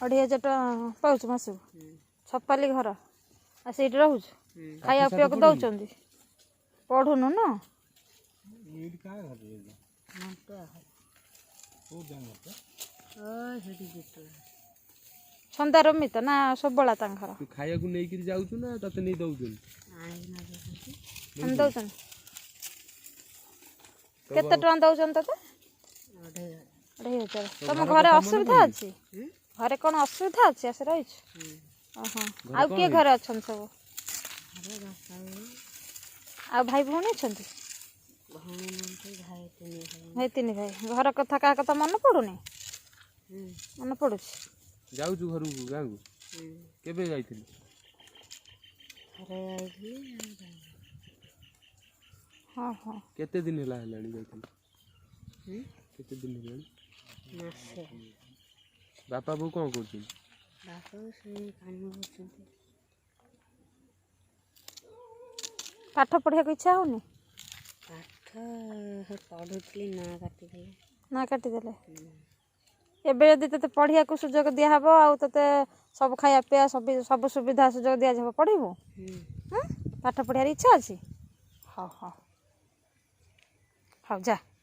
2500 ଟଙ୍କା ପାଉଛୁ ମାସକୁ? ଛପାଲି ଘର, ଆଉ ସେଇଠି ରହୁଛୁ? ଖାଇବା ପାଠ ପିଇବାକୁ ପଢୁନୁ? ଦଉଛନ୍ତି? ପଢୁନୁ ନା? ଏଇଠି କାହା ଘରେ ଏଇଟା? କୋଉ ଗାଁ ଘରଟା? ଛନ୍ଦା ରମିତ ନା ସବଳା ତାଙ୍କ ଘର। ତୁ ଖାଇବାକୁ ନେଇକିରି ଯାଉଛୁ ନା ତତେ ନେଇ ଦଉଛନ୍ତି? ଆଣି ଦଉଛନ୍ତି। କେତେ ଟଙ୍କା ଦଉଛନ୍ତି ତତେ? 2500। ତୋ ତମ ଘର ଘରେ କଥା ମନେ ଅସୁବିଧା ପଡୁନି? ଅଛି? ଘରେ କ'ଣ ଅସୁବିଧା ଅଛି ଆସି ରହିଛୁ? ଓହୋ। ଘରେ ଆଉ କଣ କିଏ ହେଇଛି? ଘରେ ଅଛନ୍ତି ସବୁ? ଆଉ ଭାଇ ଭଉଣୀ ଅଛନ୍ତି? ଭାଇ ତିନି ଭାଇ। ଘର କଥା କାହା କଥା ମନେ ପଡୁନି? ମନେ ପଡୁଛି। ଯାଉଛୁ ଘରକୁ, ଗାଁକୁ? କେବେ ଯାଇଥିଲୁ? ହଁ ହଁ। କେତେ ଦିନ ହେଲା ହେଲାଣି ଯାଇଥିଲୁ? କେତେ ଦିନ ହେଲାଣି? ବାପା ବୋଉ କ'ଣ କରୁଛନ୍ତି? ପାଠ ପଢିବାକୁ ଇଚ୍ଛା ହଉନି? ପାଠ ପଢୁଥିଲି, ନାଁ କାଟିଦେଲେ। ନା କାଟିଦେଲେ। ଏବେ ଯଦି ତୋତେ ପଢିବାକୁ ସୁଯୋଗ ଦିଆହବ ଆଉ ତୋତେ ସବୁ ଖାଇବା ପିଇବା ସବୁ ସବୁ ସୁବିଧା ସୁଯୋଗ ଦିଆଯିବ, ପଢିବୁ? ପାଠ ପଢିବାର ଇଚ୍ଛା ଅଛି? ହଉ ହଉ ହଉ, ଯା।